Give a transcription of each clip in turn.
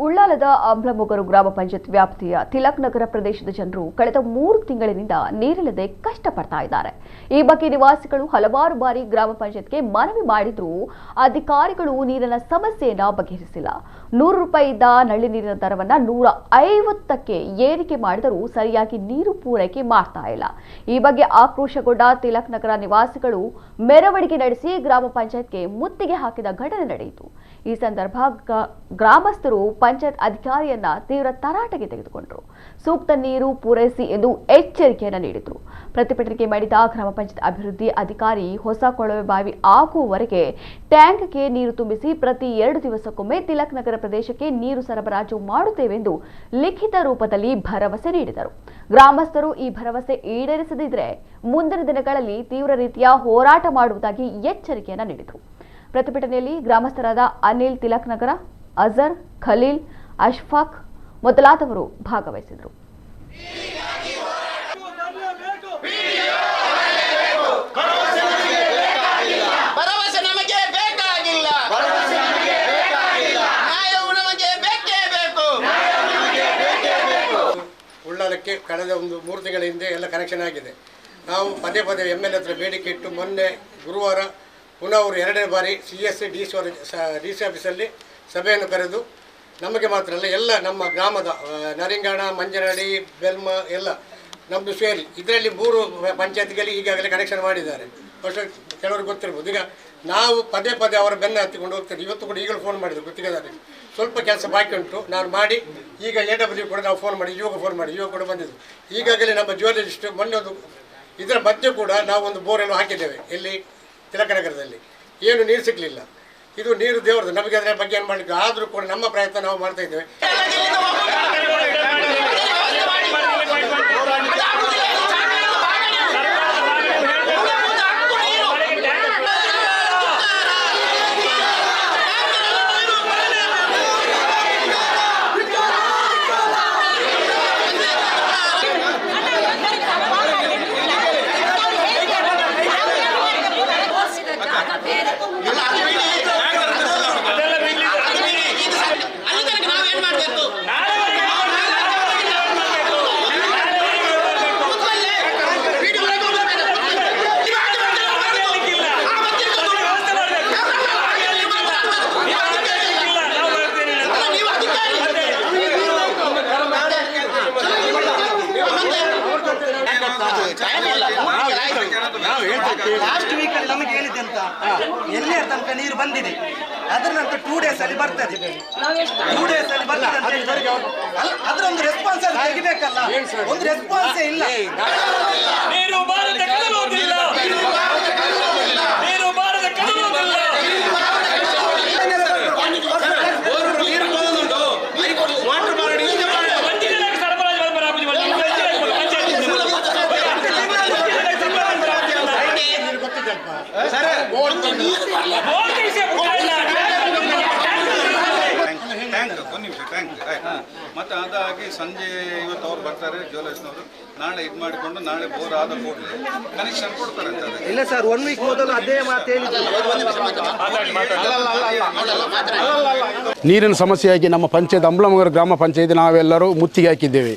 ಉಳ್ಳಾಲದ ಅಂಬ್ಲಮೊಗರು ಗ್ರಾಮ ಪಂಚಾಯತ್ ವ್ಯಾಪ್ತಿಯ ತಿಲಕ್ ನಗರ ಪ್ರದೇಶದ ಜನರು ಕಳೆದ 3 ತಿಂಗಳಿನಿಂದ ನೀರಿಲ್ಲದೆ ಕಷ್ಟಪಡ್ತಾ ಇದ್ದಾರೆ. ಈ ಬಗ್ಗೆ ನಿವಾಸಿಗಳು ಹಲವಾರು ಬಾರಿ ಗ್ರಾಮ ಪಂಚಾಯತ್ಗೆ ಮನವಿ ಮಾಡಿದ್ರೂ ಅಧಿಕಾರಿಗಳು ನೀರಿನ ಸಮಸ್ಯೆಯನ್ನು ಬಗೆಹರಿಸಿಲ್ಲ. 100 ರೂಪಾಯಿ ಇದ್ದ ನಳ್ಳಿ ನೀರಿನ ದರವನ್ನು 150ಕ್ಕೆ ಏರಿಕೆ ಮಾಡಿದರೂ ಸರಿಯಾಗಿ ನೀರು ಪೂರೈಕೆ ಮಾಡ್ತಾ ಇಲ್ಲ. ಈ ಬಗ್ಗೆ ಆಕ್ರೋಶಗೊಂಡ ತಿಲಕ್ ನಗರ ನಿವಾಸಿಗಳು ಮೆರವಣಿಗೆ ನಡೆಸಿ ಗ್ರಾಮ ಪಂಚಾಯತ್ಗೆ ಮುತ್ತಿಗೆ ಹಾಕಿದ ಘಟನೆ ನಡೆಯಿತು. ಈ ಸಂದರ್ಭ ಗ್ರಾಮಸ್ಥರು ಪಂಚಾಯತ್ ಅಧಿಕಾರಿಯನ್ನ ತೀವ್ರ ತರಾಟೆಗೆ ತೆಗೆದುಕೊಂಡರು. ಸೂಕ್ತ ನೀರು ಪೂರೈಸಿ ಎಂದು ಎಚ್ಚರಿಕೆಯನ್ನು ನೀಡಿದರು. ಪ್ರತಿಭಟನೆ ಮಾಡಿದ ಗ್ರಾಮ ಪಂಚಾಯತ್ ಅಭಿವೃದ್ಧಿ ಅಧಿಕಾರಿ ಹೊಸ ಕೊಳವೆ ಬಾವಿ ಆಗುವವರೆಗೆ ಟ್ಯಾಂಕ್ಗೆ ನೀರು ತುಂಬಿಸಿ ಪ್ರತಿ 2 ದಿವಸಕ್ಕೊಮ್ಮೆ ತಿಲಕ್ ನಗರ ಪ್ರದೇಶಕ್ಕೆ ನೀರು ಸರಬರಾಜು ಮಾಡುತ್ತೇವೆಂದು ಲಿಖಿತ ರೂಪದಲ್ಲಿ ಭರವಸೆ ನೀಡಿದರು. ಗ್ರಾಮಸ್ಥರು ಈ ಭರವಸೆ ಈಡೇರಿಸದಿದ್ದರೆ ಮುಂದಿನ ದಿನಗಳಲ್ಲಿ ತೀವ್ರ ರೀತಿಯ ಹೋರಾಟ ಮಾಡುವುದಾಗಿ ಎಚ್ಚರಿಕೆಯನ್ನು ನೀಡಿದರು. ಪ್ರತಿಭಟನೆಯಲ್ಲಿ ಗ್ರಾಮಸ್ಥರಾದ ಅನಿಲ್ ತಿಲಕ್ ನಗರ, ಅಜರ್, ಖಲೀಲ್, ಅಶ್ಫಾಕ್ ಮೊದಲಾದವರು ಭಾಗವಹಿಸಿದರು. ಉಳ್ಳಾಲಕ್ಕೆ ಕಳೆದ ಒಂದು 3 ತಿಂಗಳ ಹಿಂದೆ ಎಲ್ಲ ಕನೆಕ್ಷನ್ ಆಗಿದೆ. ನಾವು ಪದೇ ಪದೇ M L A ಹತ್ರ ಬೇಡಿಕೆ ಇಟ್ಟು ಮೊನ್ನೆ ಗುರುವಾರ ಪುನಃ ಅವರು 2ನೇ ಬಾರಿ C S C D C D C ಆಫೀಸಲ್ಲಿ ಸಭೆಯನ್ನು ಕರೆದು ನಮಗೆ ಮಾತ್ರ ಅಲ್ಲ, ಎಲ್ಲ ನಮ್ಮ ಗ್ರಾಮದ ನರಿಂಗಣ, ಮಂಜನಹಳ್ಳಿ, ಬೆಲ್ಮ ಎಲ್ಲ ನಮ್ಮದು ಸೇರಿ ಇದರಲ್ಲಿ 3 ಪಂಚಾಯತ್ಗಳಿಗೆ ಈಗಾಗಲೇ ಕನೆಕ್ಷನ್ ಮಾಡಿದ್ದಾರೆ. ಫಸ್ಟ್ ಕೆಲವರು ಗೊತ್ತಿರ್ಬೋದು. ಈಗ ನಾವು ಪದೇ ಪದೇ ಅವರ ಬೆನ್ನ ಹತ್ತಿಕೊಂಡು ಹೋಗ್ತೇವೆ. ಇವತ್ತು ಕೂಡ ಈಗಲೂ ಫೋನ್ ಮಾಡಿದ್ರು ಗುತ್ತಿಗೆದಾರರಿಗೆ, ಸ್ವಲ್ಪ ಕೆಲಸ ಬಾಕಿ ಉಂಟು, ನಾನು ಮಾಡಿ ಈಗ ಎ ಡಬ್ಲ್ಯೂ ಕೂಡ ನಾವು ಫೋನ್ ಮಾಡಿ ಇವಾಗ ಫೋನ್ ಮಾಡಿ ಇವಾಗ ಕೂಡ ಬಂದಿದ್ದು. ಈಗಾಗಲೇ ನಮ್ಮ ಜಿಯಾಲಜಿಸ್ಟ್ ಮೊನ್ನೆ ಒಂದು ಇದರ ಮಧ್ಯೆ ಕೂಡ ನಾವು ಒಂದು ಬೋರೆಲ್ಲ ಹಾಕಿದ್ದೇವೆ ಇಲ್ಲಿ ತಿಲಕನಗರದಲ್ಲಿ. ಏನು ನೀರು ಸಿಗಲಿಲ್ಲ. ಇದು ನೀರು ದೇವರದು, ನಮಗೆ ಅದರ ಬಗ್ಗೆ ಏನು ಮಾಡಲಿಕ್ಕೆ ಆದರೂ ಕೂಡ ನಮ್ಮ ಪ್ರಯತ್ನ ನಾವು ಮಾಡ್ತಾ ಇದ್ದೇವೆ. ಲಾಸ್ಟ್ ವೀಕ್ ಅಲ್ಲಿ ನಮಗೆ ಹೇಳಿದ್ದೆ ಅಂತ ಎಲ್ಲಿಯ ತನಕ ನೀರು ಬಂದಿದೆ, ಅದರ ನಂತರ 2 ಡೇಸ್ ಅಲ್ಲಿ ಬರ್ತದೆ, 2 ಡೇಸ್ ಅಲ್ಲಿ ಬರ್ತದೆ ಅಂತ ಹೇಳಿದ್ರು. ಅದ್ರ ಒಂದು ರೆಸ್ಪಾನ್ಸ್ ಅಲ್ಲಿ ತೆಗಿಬೇಕಲ್ಲ, ಒಂದು ರೆಸ್ಪಾನ್ಸ್ ಇಲ್ಲ. ನೀರು ಬಾರದೆ ಕದಲುವುದಿಲ್ಲ, ನೀರು ಬಾರದೆ ಕದಲುವುದಿಲ್ಲ. ಒಂದು ನಿಮಿಷ ಟ್ಯಾಂಕ್ ಆಯ್ತು. ಮತ್ತು ಅದಾಗಿ ಸಂಜೆ ಇವತ್ತು ಅವ್ರು ಬರ್ತಾರೆ ಜ್ಯುವೆಲರ್ಸ್ನವರು, ನಾಳೆ ಇದು ಮಾಡಿಕೊಂಡು ನಾಳೆ ಬೋರ್ ಆದ ಕೂಡಲೇ ಕನೆಕ್ಷನ್ ಕೊಡ್ತಾರೆ ಅಂತ. ಇಲ್ಲ ಸರ್, 1 ವೀಕ್ ಮೊದಲು ಅದೇ ಮಾತು ಹೇಳಿದ್ರು. ನೀರಿನ ಸಮಸ್ಯೆಯಾಗಿ ನಮ್ಮ ಪಂಚಾಯತ್ ಅಂಬ್ಲಮೊಗರು ಗ್ರಾಮ ಪಂಚಾಯತ್ ನಾವೆಲ್ಲರೂ ಮುತ್ತಿಗೆ ಹಾಕಿದ್ದೇವೆ.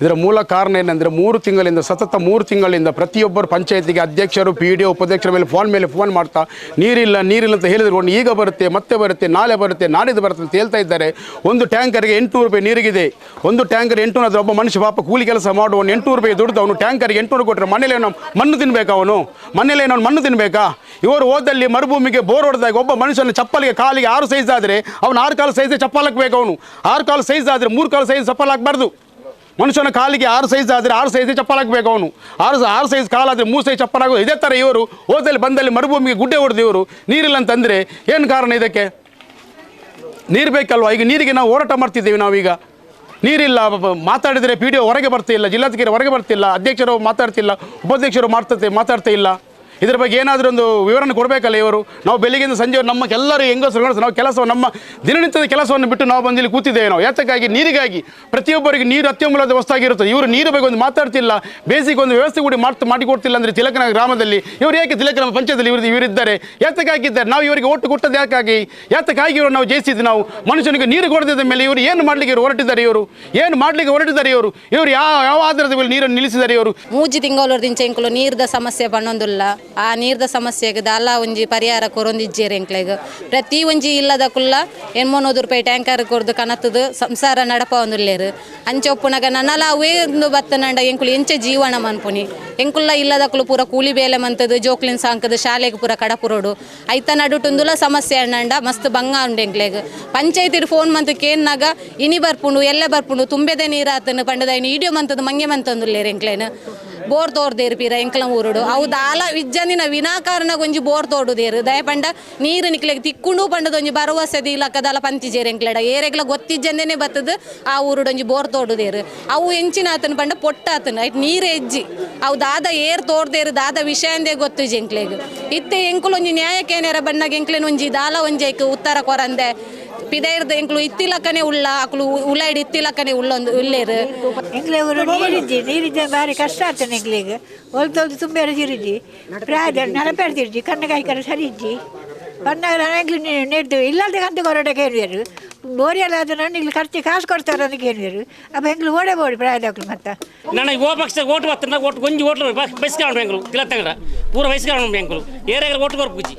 ಇದರ ಮೂಲ ಕಾರಣ ಏನಂದರೆ 3 ತಿಂಗಳಿಂದ ಸತತ 3 ತಿಂಗಳಿಂದ ಪ್ರತಿಯೊಬ್ಬರು ಪಂಚಾಯತಿಗೆ ಅಧ್ಯಕ್ಷರು, P D O, ಉಪಾಧ್ಯಕ್ಷರ ಮೇಲೆ ಫೋನ್ ಮಾಡ್ತಾ ನೀರಿಲ್ಲ ನೀರಿಲ್ಲ ಅಂತ ಹೇಳಿದ್ರು. ಈಗ ಬರುತ್ತೆ, ಮತ್ತೆ ಬರುತ್ತೆ, ನಾಳೆ ಬರುತ್ತೆ, ನಾಡಿದ್ದು ಬರುತ್ತೆ ಅಂತ ಹೇಳ್ತಾ ಇದ್ದಾರೆ. ಒಂದು ಟ್ಯಾಂಕರ್ಗೆ 800 ರೂಪಾಯಿ ನೀರಿಗಿದೆ. ಒಂದು ಟ್ಯಾಂಕರ್ 800 ಆದರೆ ಒಬ್ಬ ಮನುಷ್ಯ ಪಾಪ ಕೂಲಿ ಕೆಲಸ ಮಾಡುವವನು 800 ರೂಪಾಯಿ ದುಡ್ದು ಅವನು ಟ್ಯಾಂಕರ್ಗೆ 800 ಕೊಟ್ಟರೆ ಮನೇಲಿ ನಾವು ಮಣ್ಣು ತಿನ್ನಬೇಕಾ? ಅವನು ಮನೇಲಿ ನಾವು ಮಣ್ಣು ತಿನ್ನಬೇಕಾ? ಇವರು ಹೋದಲ್ಲಿ ಮರುಭೂಮಿಗೆ ಬೋರ್ ಹೊಡೆದಾಗ ಒಬ್ಬ ಮನುಷ್ಯನ ಚಪ್ಪಲಿಗೆ ಕಾಲಿಗೆ 6 ಸೈಜ್ ಆದರೆ ಅವನು 6 ಕಾಲು ಸೈಜ್ ಚಪ್ಪಲ್ ಹಾಕಬೇಕು. ಅವನು 6 ಕಾಲು ಸೈಜ್ ಆದರೆ 3 ಕಾಲು ಸೈಜ್ ಚಪ್ಪಲ್ ಹಾಕಬಾರ್ದು. ಮನುಷ್ಯನ ಕಾಲಿಗೆ 6 ಸೈಜ್ ಆದರೆ 6 ಸೈಜ್ ಚಪ್ಪಲ್ ಹಾಕಬೇಕು. ಅವನು 6 ಸೈಜ್ ಕಾಲಾದರೆ 3 ಸೈಜ್ ಚಪ್ಪಲ್ ಹಾಕೋದು. ಇದೇ ಥರ ಇವರು ಹೋದಲ್ಲಿ ಬಂದಲ್ಲಿ ಮರುಭೂಮಿಗೆ ಗುಡ್ಡೆ ಹೊಡೆದು ಇವರು ನೀರಿಲ್ಲ ಅಂತಂದರೆ ಏನು ಕಾರಣ ಇದಕ್ಕೆ? ನೀರು ಬೇಕಲ್ವ? ಈಗ ನೀರಿಗೆ ನಾವು ಹೋರಾಟ ಮಾಡ್ತಿದ್ದೀವಿ. ನಾವೀಗ ನೀರಿಲ್ಲ ಮಾತಾಡಿದರೆ P D O ಹೊರಗೆ ಬರ್ತಿಲ್ಲ, ಜಿಲ್ಲಾಧಿಕಾರಿ ಹೊರಗೆ ಬರ್ತಿಲ್ಲ, ಅಧ್ಯಕ್ಷರು ಮಾತಾಡ್ತಿಲ್ಲ, ಉಪಾಧ್ಯಕ್ಷರು ಮಾತಾಡ್ತಾ ಇಲ್ಲ. ಇದರ ಬಗ್ಗೆ ಏನಾದರೂ ಒಂದು ವಿವರಣೆ ಕೊಡಬೇಕಲ್ಲ ಇವರು. ನಾವು ಬೆಳಿಗ್ಗೆಯಿಂದ ಸಂಜೆ ನಮ್ಮ ಎಲ್ಲರೂ ಹೆಂಗಸರು ಗಂಡಸರು ನಾವು ಕೆಲಸ ನಮ್ಮ ದಿನನಿತ್ಯದ ಕೆಲಸವನ್ನು ಬಿಟ್ಟು ನಾವು ಬಂದು ಇಲ್ಲಿ ಕೂತಿದ್ದೇವೆ. ನಾವು ಯಾತಕ್ಕಾಗಿ? ನೀರಿಗಾಗಿ. ಪ್ರತಿಯೊಬ್ಬರಿಗೆ ನೀರು ಅತ್ಯಮೂಲ್ಯದ ವಸ್ತಾಗಿರುತ್ತದೆ. ಇವರು ನೀರು ಬಗ್ಗೆ ಒಂದು ಮಾತಾಡ್ತಿಲ್ಲ, ಬೇಸಿಕ್ ಒಂದು ವ್ಯವಸ್ಥೆ ಕೂಡ ಮಾಡಿಕೊಡ್ತಿಲ್ಲ ಅಂದರೆ ತಿಲಕನಗರ ಗ್ರಾಮದಲ್ಲಿ ಇವರು ಯಾಕೆ ತಿಲಕನ ಪಂಚಾಯತಲ್ಲಿ ಇವರಿದ್ದಾರೆ? ಯಾತಕ್ಕಾಗಿದ್ದಾರೆ? ನಾವು ಇವರಿಗೆ ಓಟು ಕೊಟ್ಟದ್ದು ಯಾಕಾಗಿ? ಯಾತಕ್ಕಾಗಿ ಇವರು ನಾವು ಜಯಿಸಿದ್ವಿ? ನಾವು ಮನುಷ್ಯನಿಗೆ ನೀರು ಕೊಡದಿದ್ದ ಮೇಲೆ ಇವರು ಏನು ಮಾಡಲಿಕ್ಕೆ ಇವರು ಹೊರಟಿದ್ದಾರೆ? ಇವರು ಏನು ಮಾಡಲಿಕ್ಕೆ ಹೊರಟಿದ್ದಾರೆ? ಇವರು ಇವರು ಯಾವ ಯಾವ ಆಧಾರದ ಮೇಲೆ ನೀರನ್ನು ನಿಲ್ಲಿಸಿದ್ದಾರೆ ಇವರು? ಮೂಜಿ ತಿಂಗಳೊರ್ದಿಂಚ ಎಂಕುಲು ನೀರ್ದ ಸಮಸ್ಯೆ ಪನ್ನೊಂದುಲ್ಲ. ಆ ನೀರ್ದ ಸಮಸ್ಯೆಗೆ ದಾಲ ಒಂಜಿ ಪರಿಹಾರ ಕೊರೊಂದಿಜ್ಜೇರು ಎಂಕ್ಲೆಗ್. ಪ್ರತಿ ಒಂಜಿ ಇಲ್ಲದ ಕುಲ್ಲ 800 ರೂಪಾಯಿ ಟ್ಯಾಂಕರ್ ಕೊರ್ದು ಕನತದು ಸಂಸಾರ ನಡಪವೊಂದುಲ್ಲೇರು. ಅಂಚೆ ಒಪ್ಪುನಗ ನನಲ ಅವೇ ಒಂದು ಬತ್ತನಂಡ ಎಂಕುಲು ಎಂಚೆ ಜೀವನ ಮನ್ಪುನಿ. ಎಂಕುಲ್ಲ ಇಲ್ಲದಕ್ಕಲು ಪೂರ ಕೂಲಿ ಬೇಲೆ ಮಂತದು ಜೋಕ್ಲಿನ್ ಸಾಂಕದು ಶಾಲೆಗೆ ಪೂರ ಕಡಪುರೋಡು ಐತ ನಡುಟುಂದುಲ ಸಮಸ್ಯೆ ಅಣ್ಣಂಡ ಮಸ್ತ್ ಬಂಗ ಉಂಡು ಎಂಕ್ಲೆಗ್. ಪಂಚಾಯತಿಡ್ ಫೋನ್ ಮಂತು ಕೇನ್ನಾಗ ಇನಿ ಬರ್ಪುಂಡು ಎಲ್ಲೆ ಬರ್ಪುಂಡು ತುಂಬೆದೆ ನೀರಾತನು ಪಂಡದ ಇಡಿಯೋ ಮಂತದು ಮಂಗೆ ಮಂತೊಂದುಲ್ಲೇರು ಎಂಕ್ಲೇನು. ಬೋರ್ ತೋರ್ದೇರು ಪೀರ ಎಂಕ್ಲ ಊರುಡು ಅವು ದಾಲ ವಿಜ್ಜಂದಿನ ವಿನಾಕಾರಣ ಒಂಜಿ ಬೋರ್ ತೋಡುದೇರು. ದಯಪಂಡ ನೀರು ನಿಕ್ಲೆಗ್ ತಿಕ್ಕುಂಡು ಪಂಡದ ಒಂಜಿ ಭರವಸೆ ಇಲಕ್ಕದಾಲ ಪಂಚಿಜೇರು ಎಂಕ್ಲೆಡ. ಏರೆಗ್ಲ ಗೊತ್ತಿಜ್ಜಂದೇನೆ ಬತ್ತದು ಆ ಊರುಡೊಂಜಿ ಬೋರ್ ತೋಡುದೇರು. ಅವು ಎಂಚಿನ ಆತನ ಪಂಡ ಪೊಟ್ಟಾತನು ಐಟ್ ನೀರು ಎಜ್ಜಿ ಅವು ದಾದ ಏರ್ ತೋರ್ದೇರು ದಾದ ವಿಷಯಂದೇ ಗೊತ್ತಿಜ್ಜಿ ಎಂಕ್ಲೆಗ್. ಇತ್ತೆ ಎಂಕುಲೊಂಜಿ ನ್ಯಾಯಕ್ಕೇನಾರ ಬಣ್ಣಗೆ ಎಂಕ್ಲೆನ ಒಂಜಿ ದಾಲ ಒಂಜಿ ಐಕ್ ಉತ್ತರ ಕೊರಂದೆ ಪಿದೈರ್ದ ಎಂಕ್ಲು ಇತ್ತಿಲಕ್ಕನೆ ಉಳ್ಳ ಅಕ್ಲು ಉಳ್ಳಾಯ್ಡ್ ಇತ್ತಿಲಕ್ಕನೆ ಉಳ್ಳೊಂದು ಉಳ್ಳೇರು. ಎಂಕ್ಲೆ ಊರು ನೀರಿದ್ದಿ ನೀರಿದ್ದ ಭಾರಿ ಕಷ್ಟ ಆಗ್ತಾನೆ ಎಂಕ್ಲೆಗ್. ಒಲ್ತೊಲ್ದು ತುಂಬ ತಿರುಜಿ ಪ್ರಾಯ ನಡಪೆಡ್ತಿರ್ಜಿ ಕಣ್ಣಕಾಯಿ ಕರ ಸರಿ ಇಜ್ಜಿ ಬಣ್ಣಾಗ ಎಂಕ್ಲು ನೆಡ್ದು ಇಲ್ಲದೆ ಕಂತು ಕೊರಟಕ್ಕೆ ಏನುವೇರು ಬೋರಿಯಲ್ಲ ಅದು ನನ್ನ ಖರ್ಚು ಕಾಸು ಕೊಡ್ತಾರೆ ಅದಕ್ಕೆ ಏನುವೇರು ಅಪ್ಪ ಎಂಕ್ಲು ಓಡೇ ಬೋಡಿ ಪ್ರಾಯದಕ್ಲು ಮತ್ತೆ. ನನಗೆ ಓ ಪಕ್ಷ ಓಟು ಬರ್ತದೆ ಓಟು ಗೊಂಜಿ ಓಟ್ಲು ಬೈಸ್ಕೊಂಡು ಎಂಕ್ಲು ತಿಲತ್ತಂಗಡ ಪೂರ ಬೈಸ್ಕೊಂಡು ಎಂಕ್ಲು ಏರಿಯಾಗ ಓಟು ಕೊರ್ಪುಜಿ.